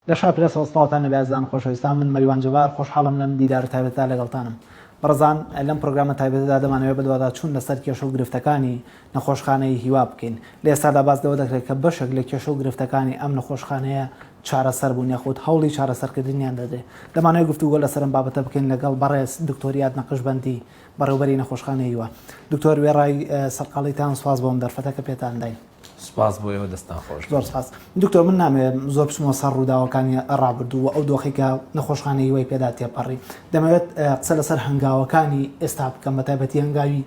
لە شار پرێسەوە سڵاوتان لێبێ ئازیزان و خۆشەویستان من مەریوان جەبار خۆشحاڵم لەم دیدارە تایبەتەدا لەگەڵتانم. بەڕێزان لەم پرۆگرامە تایبەتەدا دەمانەوێت بەدواداچوون لەسەر کێشە و گرفتەکانی نەخۆشخانەی هیوا بکەین. لە ئێستادا باس لەوە دەکرێت کە بەشێک لە کێشە و گرفتەکانی ئەم نەخۆشخانەیە چارەسەر بوون یاخود هەوڵی چارەسەرکردنیان دەدرێت. دەمانەوێت گفتوگۆ لەسەر ئەم بابەتە بکەین لەگەڵ بەڕێز دکتۆر یاد نەقشبەندی بەڕێوبەری نەخۆشخانەی هیوا. دکتۆر وێڕای سەرقاڵیتان سوپاس بۆ ئەم دەرفەتە کە پێتان داین. سوپاس بۆ ئێوە دەستتان خۆش بێت. زۆر سوپاس. دکتۆر من نامەوێت زۆر بچمەوە سەر ڕووداوەکانی ڕابردوو و ئەو دۆخەی کە نەخۆشخانەی هیوای پێدا تێپەڕی. دەمەوێت قسە لەسەر هەنگاوەکانی ئێستا بکەم بە تایبەتی هەنگاوی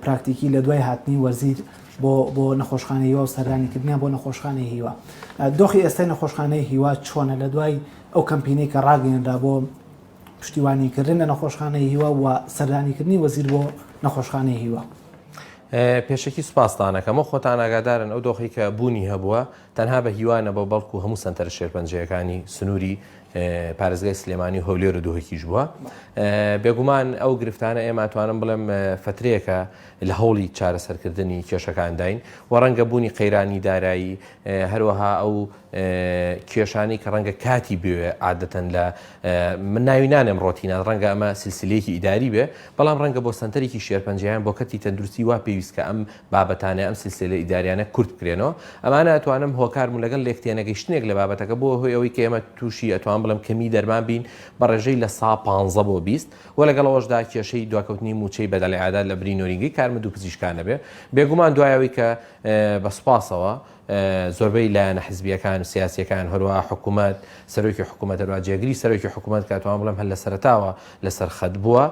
پراکتیکی لە دوای هاتنی وەزیر بۆ بۆ نەخۆشخانەی هیوا و سەردانیکردنیان بۆ نەخۆشخانەی هیوا. دۆخی ئێستای نەخۆشخانەی هیوا چۆنە لە دوای ئەو کەمپینەی کە ڕاگەیەنرا بۆ پشتیوانیکردن لە نەخۆشخانەی هیوا و سەردانیکردنی وەزیر بۆ نەخۆشخانەی هیوا؟ پێشەکی سوپاستان ئەکەم و خۆتان ئاگادارن ئەو دۆخەی کە بوونی هەبووە تەنها بە هیوا نەبووە بەڵکو هەموو سەنتەرە شێرپەنجەیەکانی سنووری پارێزگای سلێمانی و هەولێر و دهۆکیش بووە بێگومان ئەو گرفتانە ئێمە توانم بڵێم فترەیەکە لە هەوڵی چارەسەرکردنی کێشەکانداین و ڕەنگە بوونی قەیرانی دارایی هەروەها ئەو کێشانەی کە ڕەنگە کاتی بوێ عادەتەن لە من ناوی نانێم ڕۆتینات ڕەنگە ئەمە سلسلەیەکی ئیداری بێ بەڵام ڕەنگە بۆ سەنتەرێکی شێرپەنجەیان بۆ کەرتی تەندروستی وا پێویست کە ئەم بابەتانە ئەم سلسلە ئیداریانە کورت بکرێنەوە ئەمانە ئەتوانم هۆکارم لەگەڵ لێکتێنەگەیشتنێک لە بابەتەکە بۆ هۆی ئەوەی کە ئێمە تووشی ئەتوان بڵێم کەمی دەرمان بین بە ڕێژەی لە سا 15 بۆ 20 و لەگەڵ ئەوەشدا کێشەی دواکەوتنی مووچەی بەدەل عادات لە بری نۆرینگەی کارمەند و پزیشکان نەبێ بێگومان دوای ئەوەی کە بە سوپاسەوە زۆربەی لایەنە حزبییەکان و سیاسییەکان، هەروەها حکومەت، سەرۆکی حکومەت، هەروەها جێگری سەرۆکی حکومەت کە ئەتوانم بڵێم هەر لە سەرەتاوە لەسەر خەت بووە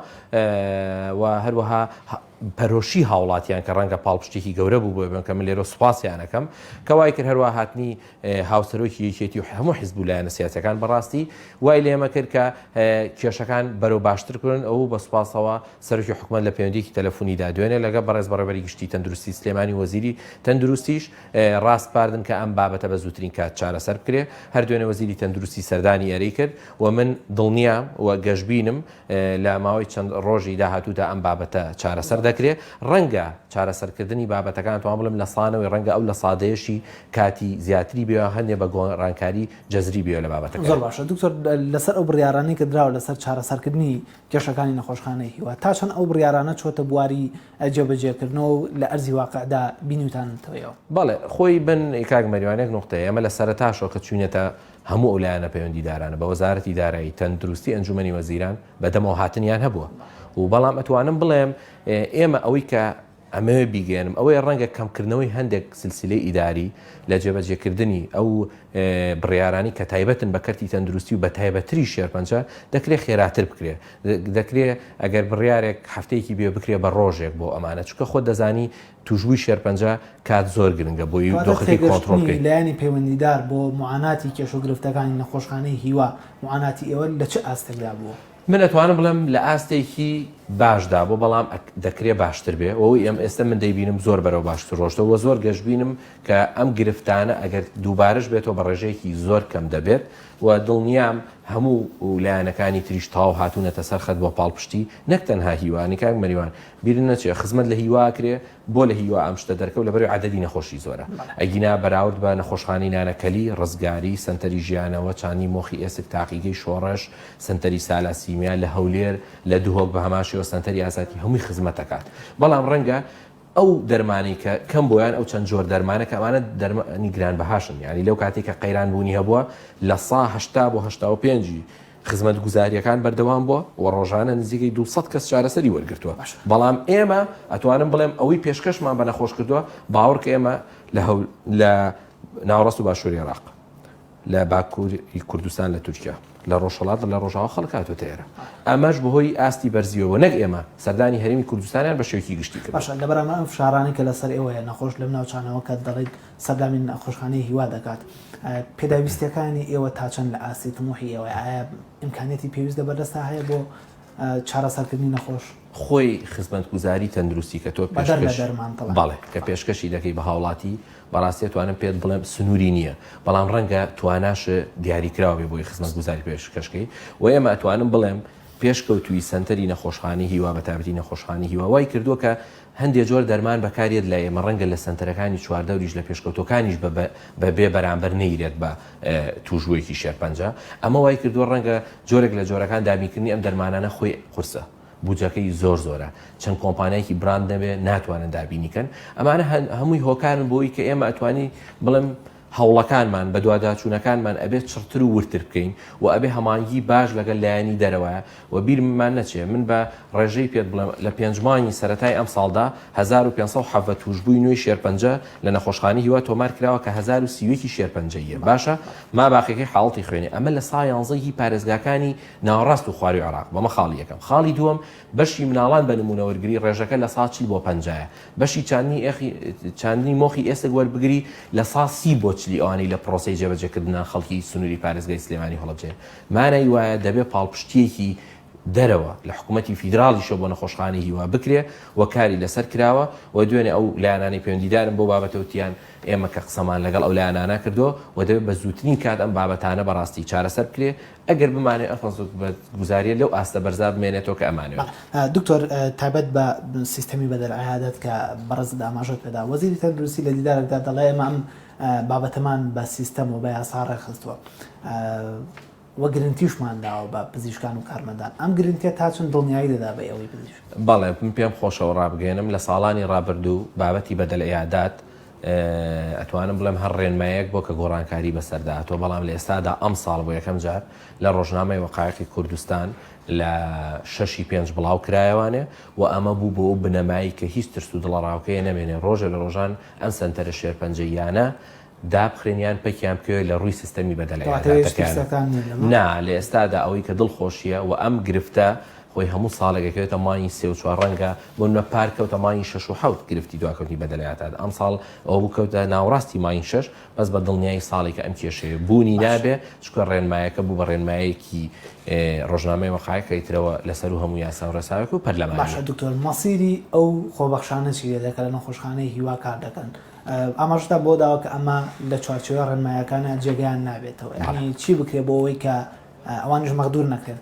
و هەروەها پەرۆشی هاوڵاتیان کە ڕەنگە پاڵپشتێکی گەورە بوو بۆ بن کە من لێرە سوپاسیان ئەکەم کە وای کرد هەروەها هاتنی هاوسەرۆکی یەکێتی و هەموو حزب و لایەنە سیاسەکان بەڕاستی وای لێمە کرد کە کێشەکان بەرەو باشتر کردن ئەو بە سوپاسەوە سەرۆکی حکومەت لە پەیوەندییەکی تەلەفونیدا دوێنێ لەگەڵ بەڕێز بەڕێوەبەری گشتیی تەندروستی سلێمانی و وەزیری تەندروستیش ڕاسپاردن کە ئەم بابەتە بە زووترین کات چارەسەر بکرێ. هەر دوێنێ وەزیری تەندروستی سەردانی ئێرەی کرد و من دڵنیام و گەشبینم لە ماوەی چەند ڕۆژی داهاتوودا ئەم بابەتە چارەسەر دەکرێ. ڕەنگە چارەسەرکردنی بابەتەکان توان بڵێم لە سانەوەی ڕەنگە ئەو لە سادەیەشی کاتی زیاتری بێ هەندێ بە گۆڕانکاری جەزری بێ لە بابەتەکە. زۆر باشە دکتۆر لەسەر ئەو بڕیارانەی کە دراوە لەسەر چارەسەرکردنی کێشەکانی نەخۆشخانەی هیوا تا چەند ئەو بڕیارانە چۆتە بواری جێبەجێکردنەوە و لە ئەرزی واقعدا بینیوتاننەتەوە؟ بەڵێ خۆی بن کاک مەریوان یەک نوقتەیە ئێمە لە سەرەتاشەوە کە چوینەتە هەموو ئەو لایەنە پەیوەندیدارانە بە وەزارەتی دارایی تەندروستی ئەنجومەنی وەزیران بەدەمەوە هاتنیان هەبووە و بەڵام ئەتوانم بڵێم ئێمە ئەوەی کە ئەمەوێ بیگەیەنم ئەوەیە ڕەنگە کەمکردنەوەی هەندێک سلسلەی ئیداری لە جێبەجێکردنی ئەو بڕیارانەی کە تایبەتن بە کەرتی تەندروستی و بە تایبەتتری شێرپەنجە دەکرێ خێراتر بکرێ دەکرێ ئەگەر بڕیارێک هەفتەیەکی بێ بکرێ بە ڕۆژێک بۆ ئەمانە چونکە خۆت دەزانی توشبووی شێرپەنجە کات زۆر گرنگە بۆی دۆخەکەی کۆنترۆڵ بکەیت. لایەنی پەیوەندیدار بۆ موعاناتی کێشە و گرفتەکانی نەخۆشخانەی هیوا موعاناتی ئێوە لە چ ئاستێکدا بووە؟ من ئەتوانم بڵێم لە ئاستێکی باشدا بوو بەڵام دەکرێ باشتر بێ و ئەوەی ئەم ئێستە من دەیبینم زۆر بەرەو باشتر ڕۆشتەوە و زۆر گەشبینم کە ئەم گرفتانە ئەگەر دووبارەش بێتەوە بە ڕێژەیەکی زۆر کەم دەبێت و دڵنیام هەموو لایەنەکانی تریش تەواو هاتوونەتە سەر خەت بۆ پاڵپشتی نەک تەنها هیوانی کاک مەریوان بیرت نەچێ خزمەت لە هیوا ئەکرێ بۆ لە هیوا ئەم شتە دەرکەوت لەبەرئەوەی عەدەدی نەخۆشی زۆرە ئەگینا بەراورد بە نەخۆشخانەی نانەکەلی، ڕزگاری، سەنتەری ژیانەوە، چاندنی مۆخی ئێسک، تاقیگەی شۆڕش، سەنتەری سالاسیمیا لە هەولێر، لە دهۆک بە هەمان شێوە سەنتەری ئازادی هەمووی خزمەت ئەکات بەڵام ڕەنگە ئەو دەرمانەی کە کەم بۆیان ئەو چەند جۆر دەرمانە کە ئەمانە دەرمانی گرانبەهاشن یانی لەو کاتێک کە قەیران بوونی هەبووە لە سا 80 بۆ 85 خزمەتگوزارییەکان بەردەوام بووە و ڕۆژانە نزیکەی 200 کەس چارەسەری وەرگرتووە بەڵام ئێمە ئەتوانم بڵێم ئەوەی پێشکەشمان بە نەخۆش کردووە باوەڕکە ئێمە لە لە ناوەڕاست و باشووری عێراق لە باکووری کوردستان لە تورکیا لە ڕۆژهەڵات لە ڕۆژاوا خەڵک هاتووەتە ئێرە ئەمەش بەهۆی ئاستی بەرزیەوە نەک ئێمە سەردانی هەرێمی کوردستانیان بە شێوەیەکی گشتی کرد. باشە لەبەرامبەر ئەم فشارانەی کە لەسەر ئێوەیە نەخۆش لەم ناوچانەوە کە دەڵێیت سەردانی نەخۆشخانەی هیوا دەکات پێداویستیەکانی ئێوە تا چەند لە ئاستی تموحی ئێوەیە ئایا ئیمکانیەتی پێویست لەبەردەستا هەیە بۆ چارەسەرکردنی نەخۆش؟ خۆی خزمەتگوزاری تەندروستی کە تۆ بەدەر لە دەرمان تەبعەن. بەڵێ کە پێشکەشی دەکەی بە هاوڵاتی بەڕاستی ئەتوانم پێت بڵێم سنووری نییە بەڵام ڕەنگە تواناش دیاریکراو بێ بۆی خزمەتگوزاری پێشکەش کەی و ئێمە ئەتوانم بڵێم پێشکەوتووی سەنتەری نەخۆشخانەی هیوا بە تایبەتی نەخۆشخانەی هیوا وای کردووە کە. هەندێ جۆر دەرمان بەکاریەت لای ئێمە ڕەنگە لە سەنتەرەکانی چواردەوریش لە پێشکەوتوەکانیش بە بە بێ بەرامبەر نەیرێت بە توشبووێکی شێرپەنجە ئەمە وای کردووە ڕەنگە جۆرێک لە جۆرەکان دابینکردنی ئەم دەرمانانە خۆی قورسە بودجەکەی زۆر زۆرە چەند کۆمپانیایەکی براند نەبێ ناتوانن دابینی کەن ئەمانە هەمووی هۆکارن بۆی کە ئێمە ئەتوانی بڵێم هەوڵەکانمان، بەدواداچوونەکانمان ئەبێ چڕتر و وردتر بکەین و ئەبێ هەماهەنگی باش لەگەل لایەنی دەرەوە و بیرممان نەچێ من بە ڕێژەی پێت بڵێم لە پێنج مانگی سەرەتای ئەمساڵدا 1517 تووشبووی نوێی شێرپەنجە لە نەخۆشخانەی هیوا تۆمار کراوە کە 1031 ی شێرپەنجەییە باشە ما باقیەکەی حاڵەتی خوێنی ئەمە لە سا یانزە ی پارێزگاکانی ناوەڕاست و خواروی عێراق بەمە خاڵی یەکەم خاڵی دووەم بەشی مناڵان بە نموونە وەرگری ڕێژەکە لە سا 40 بۆ پەنجایە بەشی چاندنی ئێخی چاندنی مۆخی ئێسک وەربگری لە سا سی بۆ چلی ئەوانەی لە پرۆسەی جێبەجێکردنان خەڵکی سنووری پارێزگای سلێمانی و هەڵەبجەیە مانای وایە دەبێ پاڵپشتییەکی دەرەوە لە حکوومەتی فیدراڵیشەوە بۆ نەخۆشخانەی هیوا بکرێ و کاری لەسەر کراوە و دوێنێ ئەو لایەنانەی پەیوەندیدارن بەو بابەتە وتیان ئێمە کە قسەمان لەگەڵ ئەو لایەنانە کردووە و دەبێ بە زووترین کات ئەم بابەتانە بەڕاستی چارەسەر بکرێ ئەگەر بمانەوێ ئەم خزمەتگوزارییە لەو ئاستە بەرزا بمێنێتەوە کە ئەمانەوێت. دکتۆر تایبەت بە سیستەمی بەدەل عیادەت کە بەڕێزت ئاماژەت پێدا، وەزیری تەندروستی لە دیدارێکدا دەڵێ ئێمە ئەم بابەتەمان بە سیستەم و بە یاسا ڕێکخستووە و گرنتیشمان داوە بە پزیشکان و کارمەندان، ئەم گرنتیە تا چەند دڵنیایی دەدا بە ئێوەی پزیشک؟ بەڵێ، من پێم خۆشەوە ڕابگەیەنم لە ساڵانی ڕابردوو بابەتی بەدەل عیادات ئەتوانم بڵێم هەر ڕێنمایەک بۆ کە گۆڕانکاری بەسەردا هاتووە، بەڵام لە ئێستادا ئەمساڵ بۆ یەکەم جار لە ڕۆژنامەی وەقایقی کوردستان لە شەشی پێنج بڵاو کرایەوانێ و ئەمە بوو بۆ ئەو بنەمایەی کە هیچ ترس و دڵەڕاوکێ نەمێنێ ڕۆژێ لە ڕۆژان ئەم سەنتەرە شێرپەنجەییانە دابخرێن یان پەکیان بکەوێت لە ڕووی سیستەمی بەدەل کەواتە هیچ عیاداتەکەیانەوە. ترسەکان نییە لەمە؟ نا لە ئێستادا ئەوەی کە دڵخۆشییە و ئەم گرفتە خۆی هەموو ساڵێک ئەکەوێتە مانگی سێ و چوار ڕەنگە بۆ نمونە پار کەوتە مانگی شەش و حەوت گرفتی دواکەوتنی بەدەلەیاتات ئەمساڵ ئەوە بوو کەوتە ناوەڕاستی مانگی شەش بەس بە دڵنیایی ساڵێکە ئەم کێشەیە بوونی باشە. نابێ چونکە ڕێنمایەکە بوو بە ڕێنمایەکی ڕۆژنامەی وەقایق کە ئیترەوە لەسەروو هەموو یاسا و ڕێسایەک و پەرلەمانیە. باشە دکتۆر مەسیری ئەو خۆبەخشانە چی لێدێ کە لە نەخۆشخانەی هیوا کار دەکەن؟ ئاماژەتان بەوە داوە کە ئەمە لە چوارچێوەی ڕێنمایەکانە جێگەیان نابێتەوە یانی چی بکرێ بۆ ئەوەی کە ئەوانیش مەغدور نەکرێن؟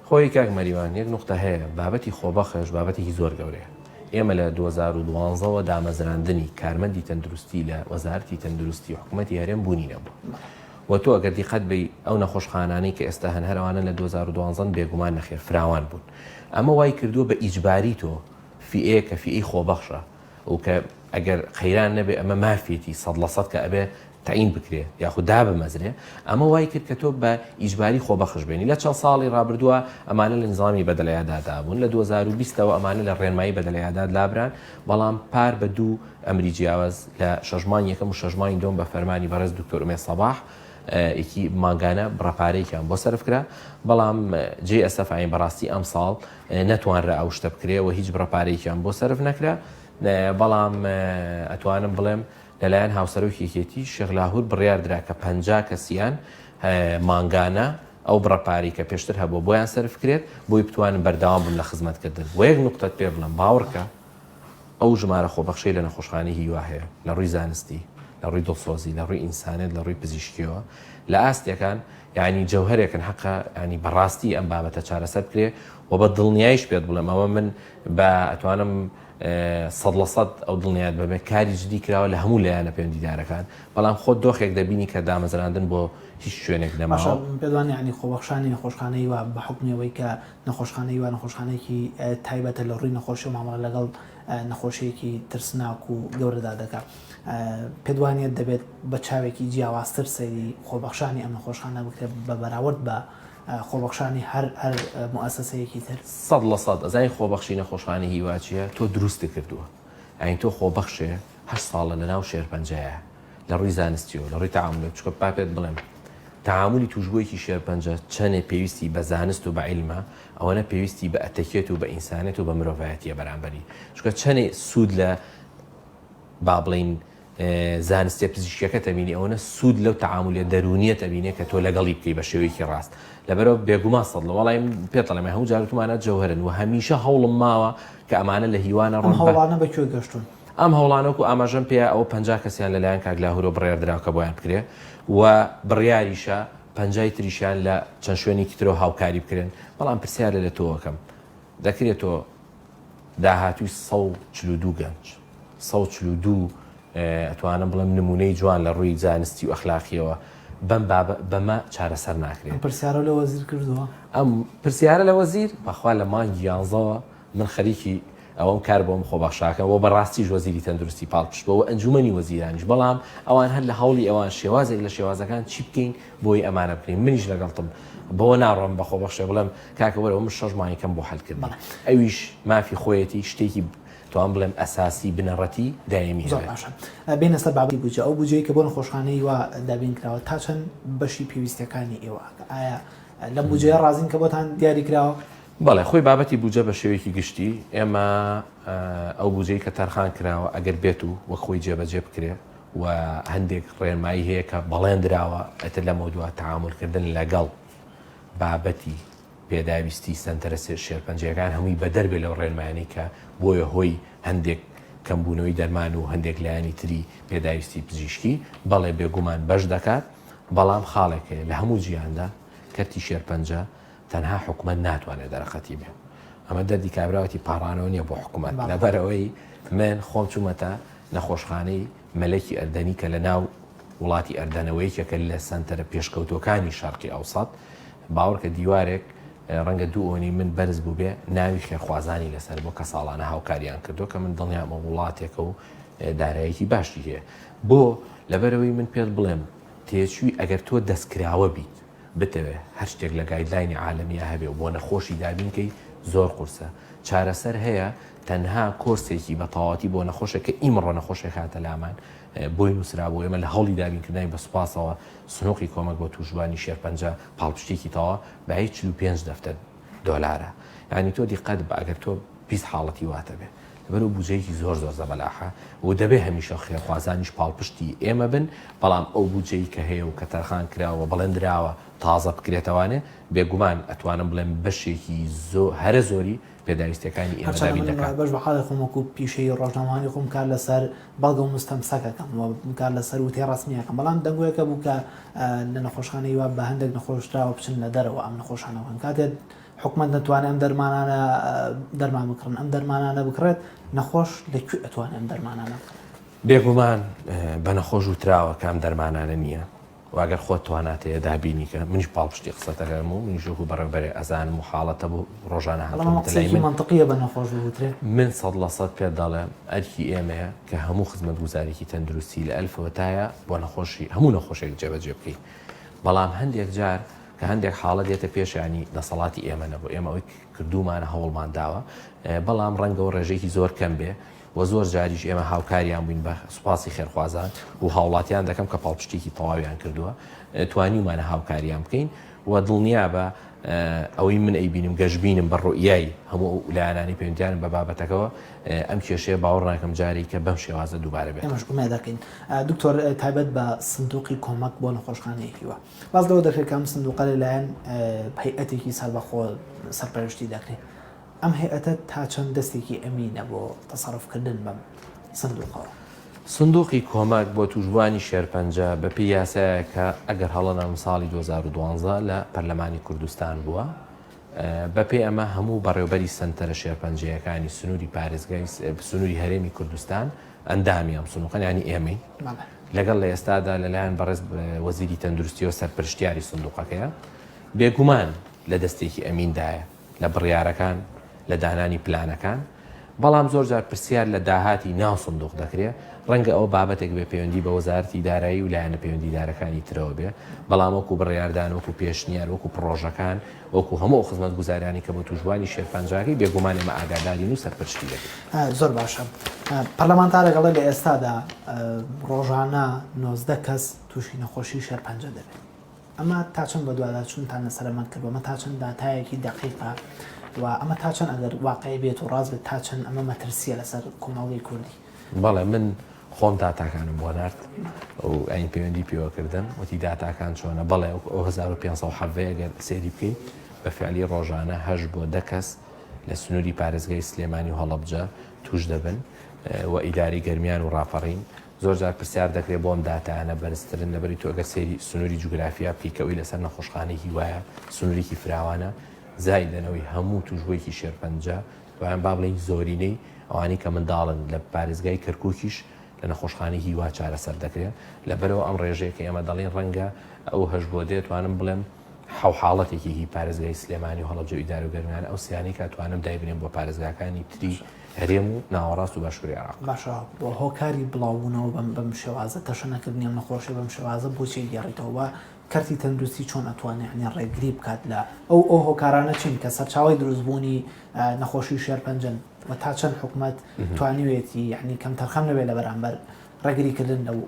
خۆی کاک مەریوان یەک نوقتە هەیە بابەتی خۆبەخش بابەتێکی زۆر گەورەیە ئێمە لە 2012 وە دامەزراندنی کارمەندی تەندروستی لە وەزارەتی تەندروستی حکوومەتی هەرێم بوونی نەبوو و تۆ ئەگەر دیقەت بەی ئەو نەخۆشخانانەی کە ئێستا هەن هەر ئەوانە لە 2012 بێگومان نەخێر فراوان بوون ئەمە وای کردووە بە ئیجباری تۆ فیئەیە کە فیئەی خۆبەخشە و کە ئەگەر قەیران نەبێ ئەمە مافیەتی 100% کە ئەبێ تەعین بکرێ یاخود دابمەزرێ، ئەمە وای کرد کە تۆ بە ئیجباری خۆبەخش بێنی. لە چەند ساڵی ڕابردووە ئەمانە لە نیزامی بەدەلعیاداتدا بوون، لە 2020 ەوە ئەمانە لە ڕێنمایی بەدەلعیادات لابران، بەڵام پار بە دوو ئەمری جیاواز لە شەش مانگی یەکەم و شەش مانگی دووەم بە فەرمانی بەڕێز دکتۆر ئومێد سەباح یەکی مانگانە بڕە پارەیەکیان بۆ سەرف کرا، بەڵام جێی ئەسەفە یانی بەڕاستی ئەمساڵ نەتوانرا ئەو شتە بکرێ و هیچ بڕە پارەیەکیان بۆ سەرف نەکرا، بەڵام ئەتوانم بڵێم لەلایەن هاوسەرۆکی یەکێتی شێخ لاهور بڕیاردرا کە 50 کەسیان مانگانە ئەو بڕە پارەی کە پێشتر هەبووە بۆیان سەرف کرێت بۆی بتوانن بەردەوام بن لە خزمەتکردن وە یەک نوقتەت پێ بڵێم باوەڕکە ئەو ژمارە خۆبەخشەی لە نەخۆشخانەی هیوا هەیە لە ڕووی زانستی لە ڕووی دڵسۆزی لە ڕووی ئینسانێت لە ڕووی پزیشکیەوە لە ئاستێکان یعنی جەوهەرێکن حەقە ینی بەڕاستی ئەم بابەتە چارەسەر بکرێ و بە دڵنیایش پێت بڵێم ئەوە من بە ئەتوانم 100% ئەو دڵنیات بەمێ کاری جدی کراوە لە هەموو لایەنە پەیوەندیدارەکان بەڵام خۆت دۆخێک دەبینی کە دامەزراندن بۆ هیچ شوێنێک باشە نەماوە. پێت وانیە یانی خۆبەخشانی نەخۆشخانەی وا بە حوکمی ئەوەی کە نەخۆشخانەی وا نەخۆشخانەیەکی تایبەتە لە ڕووی نەخۆشی و مامەڵە لەگەڵ نەخۆشییەکی ترسناک و گەورەدا دەکا پێت وانیە دەبێت بە چاوێکی جیاوازتر سەیری خۆبەخشانی ئەم نەخۆشخانە بکرێت بە بەراورد بە خۆبەخشانی هەر هەر موئەسەسەیەکی تر؟ 100% ئەزانی خۆبەخشی نەخۆشخانەی هیوا چیە؟ تۆ دروستت کردووە یانی تۆ خۆبەخشێ هەشت ساڵە لەناو شێرپەنجەیە لە ڕووی زانستیەوە لە ڕووی تەعامولەوە چونکە با پێت بڵێم تەعامولی توشبوویەکی شێرپەنجە چەنێ پێویستی بە زانست و بە عیلمە ئەوەنە پێویستی بە ئەتەکێت و بە ئینسانێت و بە مرۆڤایەتیە بەرامبەری چونکە چەنێ سوود لە با بڵین زانستیە پزیشکیەکەت ئەبینی ئەوەنە سوود لەو تەعامولە دەروونیەت ئەبینێ کە تۆ لەگەڵی بکەی بە شێوەیەکی ڕاست لەبەرەوە بێگومان سەد لە وەڵای پێت ئەڵێم هەموو جار وتومانە جەوهەرن و هەمیشە هەوڵم ماوە کە ئەمانە لە هیوانە ئەم ڕۆن بە هەوڵانە بە کوێ گەشتوون؟ ئەم هەوڵانە وەکو ئاماژەم پێیا ئەوە 50 کەسیان لەلایەن کاک لاهورەوە بڕیاردراوە کە بۆیان بکرێ و بڕیاریشە پەنجای تریشیان لە چەند شوێنێکی ترەوە هاوکاری بکرێن بەڵام پرسیارە لە تۆ ئەکەم دەکرێت تۆ. داهاتووی 142 گەنج، 142 ئەتوانم بڵێم نموونەی جوان لە ڕووی زانستی و ئەخلاقییەوە بەم بابە بەمە چارەسەر ناکرێت. ئەم پرسیارە لە وەزیر کردووە؟ ئەم پرسیارە لە وەزیر؟ بەخوا لە مانگی یانزەوە من خەریکی ئەوەم کار بۆم خۆبەخشاکەم و بەڕاستیش وەزیری تەندروستی پاڵپشت بووە و ئەنجومەنی وەزیرانیش بەڵام ئەوان هەر لە هەوڵی ئەوان شێوازێک لە شێوازەکان چی بکەین بۆی ئەمانە بکەین منیش لەگەڵتم بەوە ناڕۆم بە خۆبەخشێ بڵێم کاکە وەرەوە من شەش مانگی کەم بۆ حەلکردن ئەویش مافی خۆیەتی شتێکی توان بڵێم ئەساسی بنەڕەتی دایمی زۆر باشە بێنە سەر بابەتی بودجە ئەو بودجەی کە بۆ نەخۆشخانەی وا دابین کراوە تا چەند بەشی پێویستیەکانی ئێوە ئایا لەم بودجەیە ڕازین کە بۆتان دیاری کراوە؟ بەڵێ خۆی بابەتی بودجە بە شێوەیەکی گشتی ئێمە ئەو بودجەی کە تەرخان کراوە ئەگەر بێت و وەک خۆی جێبەجێ بکرێ و هەندێک ڕێنمایی هەیە کە بەڵێن دراوە ئەتر لەمەودوا تەعامولکردن لەگەڵ بابەتی پێداویستی سەنتەرە شێرپەنجەیەکان هەمووی بەدەر بێ لەو ڕێنمایانەی کە بۆیە هۆی هەندێک کەمبوونەوەی دەرمان و هەندێک لایەنی تری پێداویستی پزیشکی بەڵێ بێگومان بەش دەکات بەڵام خاڵێک هەیە لە هەموو جیهاندا کەرتی شێرپەنجە تەنها حکومەت ناتوانێت دەرەقەتی بێ ئەمە دەردی کابراوەتی پاڕانەوە نییە بۆ حکومەت لەبەرئەوەی من خۆم چوومەتە نەخۆشخانەی مەلەکی ئەردەنی کە لە ناو وڵاتی ئەردەنەوە یەکێکە لە سەنتەرە پێشکەوتووەکانی شەرقی ئەوسەت باوەڕکە دیوارێک ڕەنگە دوو ئۆنی من بەرز بووبێ ناوی خێرخوازانی لەسەر بۆ کە ساڵانە هاوکاریان کردو کە من دڵنیام ئەو وڵاتێکە و دارایەکی باشی هەیە بۆ لەبەرەوەی من پێت بڵێم تێچووی ئەگەر تۆ دەستکراوە بیت بتەوێ هەر شتێک لە guideline ی عالەمیا هەبێ و بۆ نەخۆشی دابین کەی زۆر قورسە. چارەسەر هەیە تەنها کۆرسێکی بە تەواوەتی بۆ نەخۆشێک کە ئیمڕۆ نەخۆشێک هاتە لامان بۆی نووسرابوو ئێمە لە هەوڵی دابینکردنی بە سوپاسەوە سنوقی کۆمەک بۆ تووشبووانی شێرپەنجە پاڵپشتێکی تەواو بایی 45 دەفتەر دۆلارە یانی تۆ دیقەت بە ئەگەر تۆ 20 حاڵەتی واتە بێ لەبەرئەوە بودجەیەکی زۆر زۆر زەبەلاحە و دەبێ هەمیشە خێرخوازانیش پاڵپشتی ئێمە بن، بەڵام ئەو بودجەی کە هەیە و کە تەرخان کراوە و بەڵێن دراوە تازە بکرێتەوانێ، بێگومان ئەتوانم بڵێم بەشێکی زۆ هەرە زۆری پێداویستیەکانی ئێمە هەرچەندە دابین من دەکات. بەش بە حاڵی خۆم وەکو پیشەی ڕۆژنامەوانی خۆم کار لەسەر بەڵگە و مستەمسەک ئەکەم و کار لەسەر وتەی ڕەسمی ئەکەم، بەڵام دەنگۆیەک هەبوو کە لە نەخۆشخانەی وا بە هەندێک نەخۆش دراوە بچن لە دەرەوە ئەم نەخۆشانە بکەن کاتێ حکومەت نەتوانێت ئەم دەرمانانە دەرمان بکڕن ئەم دەرمانانە بکڕێت نەخۆش لە کوێ ئەتوانێت ئەم دەرمانانە بکڕێت؟ بێگومان بە نەخۆش وتراوە کە ئەم دەرمانانە نییە و ئەگەر خۆت توانات هەیە دابینی کە منیش پاڵپشتی قسەتەکەم و منیش وەکو بەڕێوبەرێ ئەزانم و حاڵەتە بۆ ڕۆژانە بەڵام ئەمە هاتوونەتە لای قسەیەکی من مەنتقییە بە نەخۆش بوترێ؟ من 100% پێت دەڵێم ئەرکی ئێمەیە کە هەموو خزمەتگوزاریی تەندروستی لە ئەلفەوە تایە بۆ نەخۆشی هەموو نەخۆشێک جێبەجێ بکەین بەڵام هەندێک جار کە هەندێک حاڵەت دێتە پێش یانی دەسەڵاتی ئێمە نەبوو ئێمە ئەوەی کردوومانە هەوڵمان داوە بەڵام ڕەنگەوە ڕێژەیەکی زۆر کەم بێ و زۆر جاریش ئێمە هاوکاریان بووین بە سوپاسی خێرخوازان و هاوڵاتیان دەکەم کە پاڵپشتێکی تەواویان کردووە توانیومانە هاوکاریان بکەین و دڵنیا بە ئەوەی من ئەیبینم گەشببینم بە ڕوئیای هەموو ئەو لایەنانی پەیوەندیان بە بابەتەکەەوە ئەم کێشەیە باوەڕ ناکەم جارێک کە بەم شێوازە دووبارە بێت. ئێمەش ئومێد دەکەین. دکتۆر تایبەت بە سندوقی کۆمەک بۆ نەخۆشخانەی هیوا. باس لەوە دەکرێت کە ئەم سندوقە لەلایەن هەیئەتێکی سەربەخۆ سەرپەرشتی دەکرێت. ئەم هەیئەتە تا چەند دەستێکی ئەمینە بۆ تەسەروفکردن بەم سندوقەوە؟ سندوقی کۆمەک بۆ تووشبووانی شێرپەنجە بەپێی یاسایەک کە ئەگەر هەڵە نەبم ساڵی 2012 لە پەرلەمانی کوردستان بووە، بەپێی ئەمە هەموو بەڕێوبەری سەنتەرە شێرپەنجەیەکانی سنووری پارێزگای سنووری هەرێمی کوردستان ئەندامی ئەم سندوقەن یانی ئێمەین. لەگەڵ لە ئێستادا لەلایەن بەڕێز وەزیری تەندروستیەوە سەرپەرشتیاری سندوقەکەیە، بێگومان لە دەستێکی ئەمیندایە لە بڕیارەکان، لە دانانی پلانەکان، بەڵام زۆرجار پرسیار لە داهاتی ناو سندوق دەکرێ، ڕەنگە ئەوە بابەتێک بێ پەیوەندی بە وەزارەتی دارایی و لایەنە پەیوەندیدارەکانی ترەوە بێ، بەڵام وەکو بڕیاردان، وەکو پێشنیار، وەکو پڕۆژەکان، وەکو هەموو ئەو خزمەتگوزاریانەی کە بۆ تووشبووانی شێرپەنجاکەی، بێگومان ئێمە ئاگادارین و سەرپەرشتی دەکەین. زۆر باشە. پەرلەمانتارێک ئەڵێ لە ئێستادا ڕۆژانە 19 کەس تووشی نەخۆشی شێرپەنجە دەبێت. ئەمە تا چەند بەدواداچوونتان لەسەر ئەمە کردووە؟ ئەمە تا چەند داتایەکی دەقیقە و ئەمە تا چەند ئەگەر واقعی بێت و ڕاست بێت تا چەند ئەمە مەترسییە لەسەر کۆمەڵگەی کوردی؟ بەڵێ من خۆم داتاکانم بۆ نارد و ئەین پەیوەندی پێوە کردم وتی داتاکان چۆنە بەڵێ ئەو 1517 ئەگەر سەیری بکەین بە فعلی ڕۆژانە هەش بۆ دە کەس لە سنووری پارێزگای سلێمانی و هەڵەبجە توش دەبن و ئیداری گەرمیان و ڕاپەڕین زۆر جار پرسیار دەکرێت بۆ ئەم داتایانە بەرزترن لەبەری تۆ ئەگەر سەیری سنووری جوگرافیا بکەی کە ئەوی لەسەر نەخۆشخانەی هیوایە سنوورێکی فراوانە زایدەنەوەی هەموو توشبوویەکی شێرپەنجە. ویان با بڵێین زۆرینەی ئەوانەی کە منداڵن لە پارێزگای کەرکووکیش لە نەخۆشخانەی هیوا چارەسەر دەکرێن، لەبەرئەوە ئەم ڕێژەیە کە ئێمە دەڵێین ڕەنگە ئەو هەشت بۆ دێ توانم بڵێم حەو حاڵەتێکی هی پارێزگای سلێمانی و هەڵەبجە و ئیدارە و گەرمیانە ئەو سیانەی کە توانم دایبنێم بۆ پارێزگاکانی تری هەرێم و ناوەڕاست و باشووری عێراق. باشە هۆکاری بڵاوبوونەوە بەم بەم شێوازە تەشەنەکردنی ئەم نەخۆشیە بەم شێوازە بۆچی ئەگێڕیتەوە و کەرتی تەندروستی چۆن ئەتوانێ یانی ڕێگری بکات لە ئەو ئەو هۆکارانە چین کە سەرچاوەی دروستبوونی نەخۆشی شێرپەنجەن و تا چەند حکومەت توانیوێتی یعنی کەمتەرخەم نەبێت لە بەرامبەر ڕێگریکردن لەو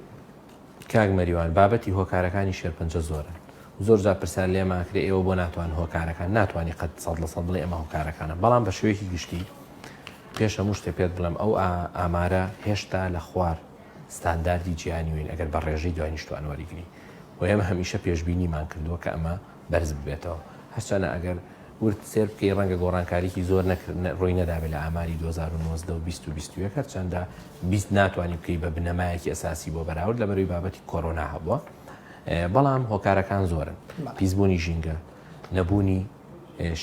کاک مەریوان بابەتی هۆکارەکانی شێرپەنجە زۆرن زۆر جار پرسیار لێمان کرێ ئێوە بۆ ناتوان هۆکارەکان ناتوانانی قەت 100% بڵێ ئەمە هۆکارەکانە بەڵام بە شێوەیەکی گشتی پێش هەموو شتێ پێت بڵێم ئەو ئامارە هێشتا لە خوار ستانداردی جیهانی وین ئەگەر بە ڕێژەی دانیشتوان وەریگری و ئێمە هەمیشە پێشبینیمان کردووە کە ئەمە بەرز ببێتەوە هەرچەنە ئەگەر ورد سێر بکەی ڕەنگە گۆڕانکاریی زۆر ڕووی نەدابێت لە ئاماری 2019 و 20 و 21 هەرچەندە 20 ناتوانانی بکەی بە بنەمایەکی ئەساسی بۆ بەراورد لە بەروی بابەتی کۆرۆنا هەبووە بەڵام هۆکارەکان زۆرن پیسبوونی ژینگە نەبوونی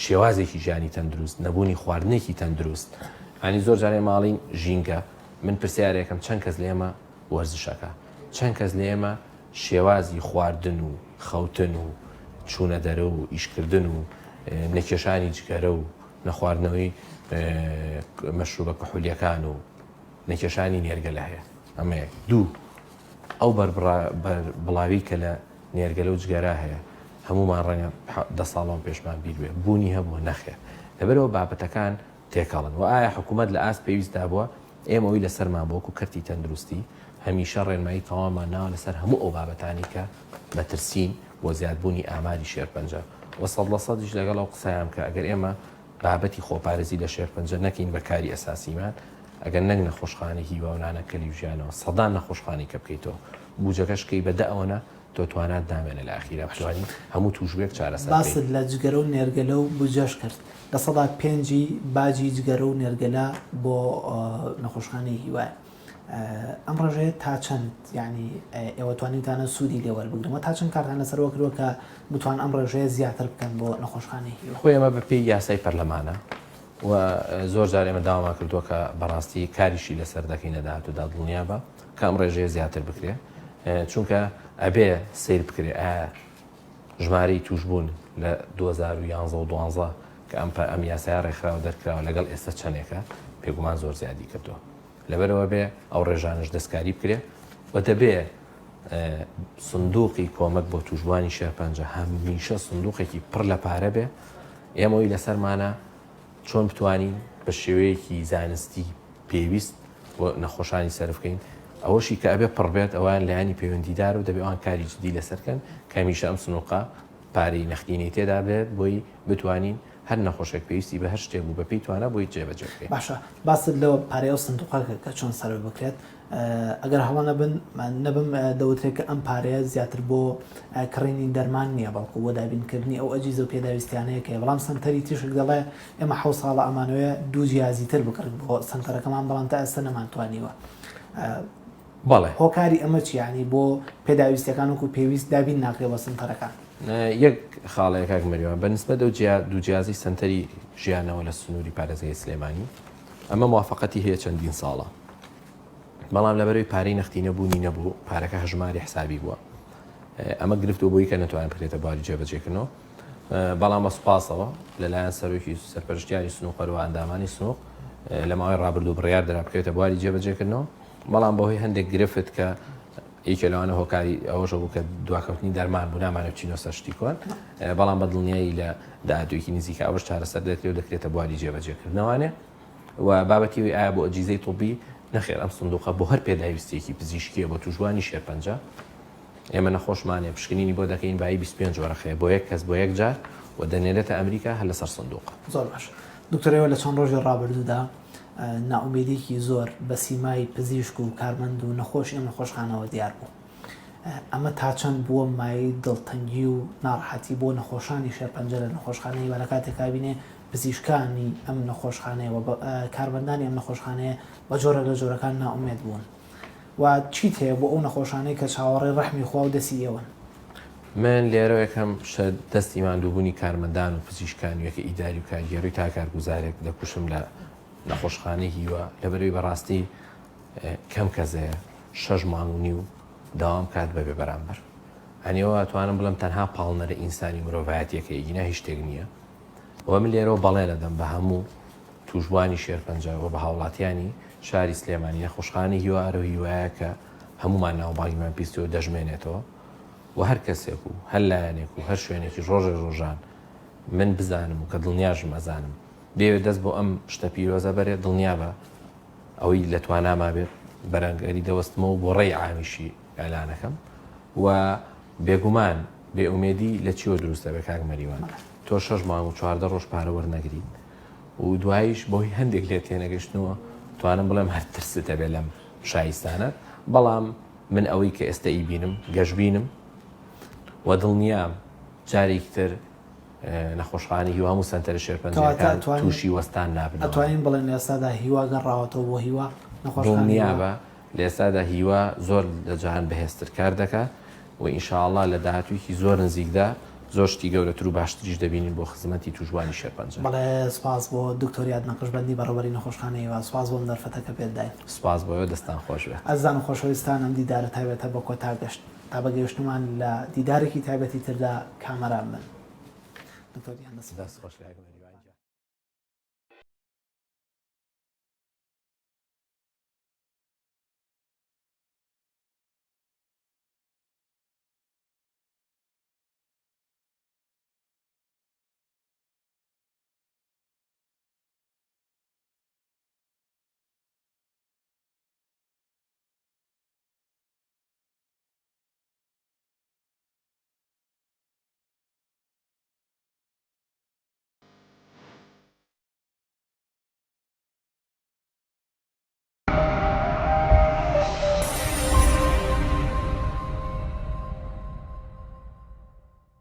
شێوازێکی ژیانی تەندروست نەبوونی خواردنێکی تەندروست ئەنی زۆر جارێ ماڵین ژینگە من پرسیارێکم چەند کەس لە ئێمە وەرزشەکە چەند کەس لە ئێمە شێوازی خواردن و خەوتن و چوونە دەرە و ئیشکردن و نەکێشانی جگەرە و نەخواردنەوەی مەشروبە کحولیەکان و نەکێشانی نێرگەلە هەیە ئەمە یەک دوو ئەو بەربڵاوی کە لە نێرگەلە و جگەرە هەیە هەمومان ڕەنگە دە ساڵان پێشمان بیر بێ بوونی هەبووە نەخێر لەبەرەوە بابەتەکان تێکەڵن وە ئایا حکومەت لە ئاست پێویستدا بووە؟ ئێمە ئەوی لەسەرمان بووە وەکو کەرتی تەندروستی هەمیشە ڕێنمایی تەواومان ناوە لەسەر هەموو ئەو بابەتانەی کە مەترسین بۆ زیادبوونی ئاماری شێرپەنجە وە سەد لە سەدیش لەگەڵ ئەو قسەیام کە ئەگەر ئێمە بابەتی خۆپارێزی لە شێرپەنجە نەکەین بە کاری ئەساسیمان ئەگەر نەک نەخۆشخانەی هیوا و نانەکەلی و ژیانەوە سەدان نەخۆشخانەی کە بکەیتەوە بوجەکەش کەی بە دە ئەوەنە تۆ توانات نامێنێ لە ئەخیرا بتوانی هەموو توشبووێک چارەسەر بکەی. باست لە جگەرە و نێرگەلە و بودجەش کرد. 5% ی باجی جگەرە و نێرگەلە بۆ نەخۆشخانەی هیوایە. ئەم ڕێژەیە تا چەند یانی ئێوە توانیوتانە سوودی لێ وەربگرن و تا چەند کارتان لەسەرەوە کردووە کە بتوان ئەم ڕێژەیە زیاتر بکەن بۆ نەخۆشخانەی هیوا؟ خۆی ئەمە بەپێی یاسای پەرلەمانە و زۆر جار ئێمە داوامان کردووە کە بەڕاستی کاریشی لەسەر دەکەین لە داهاتوودا دڵنیابە کە ئەم ڕێژەیە زیاتر بکرێ چونکە ئەبێ سەیر بکرێ ئایا ژمارەی توشبوون لە 2011 و 12 کە ئەم ئەم یاسایە ڕێکخراوە دەرکراوە لەگەڵ ئێستا چەندێکە پێگومان زۆر زیادی کردووە لەبەرەوە بێ ئەو ڕێژانش دەستکاری بکرێ و دەبێ سندوقی کۆمەک بۆ توشبوانی شێرپەنجە هەمیشە سندوقێکی پڕ لە پارە بێ ئێمەوەی لەسەرمانە چۆن بتوانین بە شێوەیەکی زانستی پێویست بۆ نەخۆشانی سەرف کەین، ئەوەشی کە ئەبێ پڕ بێت ئەوان لایەنی پەیوەندیدار و دەبێ ئەوان کاری جدی لەسەر کەن کە هەمیشە ئەم سنوقە پارەی نەختینەی تێدا بێت بۆی بتوانین هەر نەخۆشێک پێویستی بە هەر شتێک بوو بەپێی توانا بۆی جێبەجێ بکەین. باشە باست لە پارەی ئەو سندوقە کرد کە چۆن سەرف بکرێت ئەگەر هەڵە نەبن نەبم دەوترێت کە ئەم پارەیە زیاتر بۆ کڕینی دەرمان نییە بەڵکو بۆ دابینکردنی ئەو ئەجیزە و پێداویستیانەیە کە بەڵام سەنتەری تیشک دەڵێ ئێمە حەو ساڵە ئەمانەوێ دوو جیازی تر بکڕین بۆ سەنتەرەکەمان بەڵام تا ئێستا نەمانتوانیوە. بەڵێ. هۆکاری ئەمە چیە یانی بۆ پێداویستیەکان وەکو پێویست دابین ناکرێ بۆ سەنتەرەکان؟ یەک خاڵەیە کاک مەریوان بە نسبەت ئەو جیا دوو جیازی سەنتەری ژیانەوە لە سنووری پارێزگای سلێمانی ئەمە موافقەتی هەیە چەندین ساڵە بەڵام لەبەرەوەی پارەی نەختی نەبوونی نەبوو پارەکە هەژماری حسابی بووە ئەمە گرفت و بۆی کە نەتوانێت بکرێتە بواری جێبەجێکردنەوە بەڵام بە سوپاسەوە لەلایەن سەرۆکی سەرپەرشتیاری سنوقەرەوە ئەندامانی سنوق لە ماوەی ڕابردوو بڕیار درا بکەوێتە بواری جێبەجێکردنەوە بەڵام بەهۆی هەندێک گرفت کە یەکێ لەوانە هۆکاری ئەوەشە بوو کە دواکەوتنی دەرمان بوو نامانە بچینەوە سەر شتی کۆن بەڵام بە دڵنیایی لە داهاتوویەکی نزیکە ئەوەش چارەسەر دەکرێت و دەکرێتە بواری جێبەجێکردنەوانێ و بابەتی ئەوەی ئایا بۆ ئەجیزەی طبی نەخێر ئەم سندوقە بۆ هەر پێداویستیەکی پزیشکیە بۆ توشبوانی شێرپەنجە ئێمە نەخۆشمانێ پشکنینی بۆ دەکەین بایی 25 وەرەقەیە بۆ یەک کەس بۆ یەک جار و دەنێرێتە ئەمریکا هەر لەسەر سندوقە. زۆر باش دکتۆر ئێوە لە چەند ڕۆژی ڕابردوودا نائومێدیەکی زۆر بە سیمای پزیشک و کارمەند و نەخۆشی ئەم نەخۆشخانەوە دیار بوو. ئەمە تا چەند بووە مایەی دڵتەنگی و ناڕەحەتی بۆ نەخۆشانی شێرپەنجە لە نەخۆشخانەی هیوا لە کاتێکا بینێ پزیشکانی ئەم نەخۆشخانەیە و کارمەندانی ئەم نەخۆشخانەیە بە جۆرێک لە جۆرەکان نائومێد بوون و چیت هەیە بۆ ئەو نەخۆشانەی کە چاوەڕێی ڕەحمی خوا و دەستی ئێوەن؟ من لێرەوە یەکەم شت دەستی ماندووبوونی کارمەندان و پزیشکان و یەکە ئیداری و کارگێڕی تا کارگوزارێک دەکوشم لە نەخۆشخانەی هیوا، لەبەرئەوەی بەڕاستی کەم کەس هەیە شەش مانگ و نیو دەوام کات بەبێ بەرامبەر. یانی ئەوە ئەتوانم بڵێم تەنها پاڵنەرە ئینسانی و مرۆڤایەتیەکەی ئیگینا هیچ شتێک نییە. و من لێرەوە بەڵێن ئەدەم بە هەموو تووشبووانی شێرپەنجە و بە هاوڵاتیانی شاری سلێمانی نەخۆشخانەی هیوا ئەرەو هیوایە کە هەموومان ناوبانگیمان پیستووە دەشمێنێتەوە و هەر کەسێک و هەر لایەنێک و هەر شوێنێکیش ڕۆژێک ڕۆژان من بزانم و کە دڵنیاشم ئەزانم بیەوێت دەست بۆ ئەم شتە پیرۆزە بەرێت دڵنیابە ئەوەی لە تواناما بێت بەرەنگەری دەوەستمەوە بۆ ڕێی عامیشی ئیعلانەکەم و بێگومان بێ ئومێدی لە چیوە دروست دەبێت کاک مەریوان تۆ شەش مانگ و 14 ڕۆژ پارە وەرنەگریت و دواییش بەهۆی هەندێک لێ تێنەگەشتنەوە توانم بڵێم هەر ترست هەبێ لەم شایستانە بەڵام من ئەوەی کە ئێستا ئیبینم گەشبینم و دڵنیام جارێکی تر نەخۆشخانەی هیوا هەموو سەنتەرە شێرپەنجەیەکان تووشی وەستان نابنەوە. ئەتوانین بڵێین لە ئێستادا هیوا گەڕاوەتەوە بۆ هیوا نەخۆشخانەی هیوا؟ دڵنیابە لە ئێستادا هیوا زۆر لە جاران بەهێزتر کار دەکات و ان شاء اللە لە داهاتوویەکی زۆر نزیکدا زۆر شتی گەورەتر و باشتریش دەبینین بۆ خزمەتی تووشبووانی شێرپەنجە. بەڵێ سوپاس بۆ دکتۆر یاد نەقشبەندی بەڕێوەبەری نەخۆشخانەی هیوا سوپاس بۆ ئەم دەرفەتە کە پێت داین. سوپاس بۆ ئێوە دەستان خۆش بێت. ئازیزان و خۆشەویستان ئەم دیدارە تایبەتە بە کۆتا گەشت. تا بە گەیشتنمان لە دیدارێکی تایبەتی تردا کامەران بن. دکتۆر گیان دەستت دەست خۆش کاک مەریوان.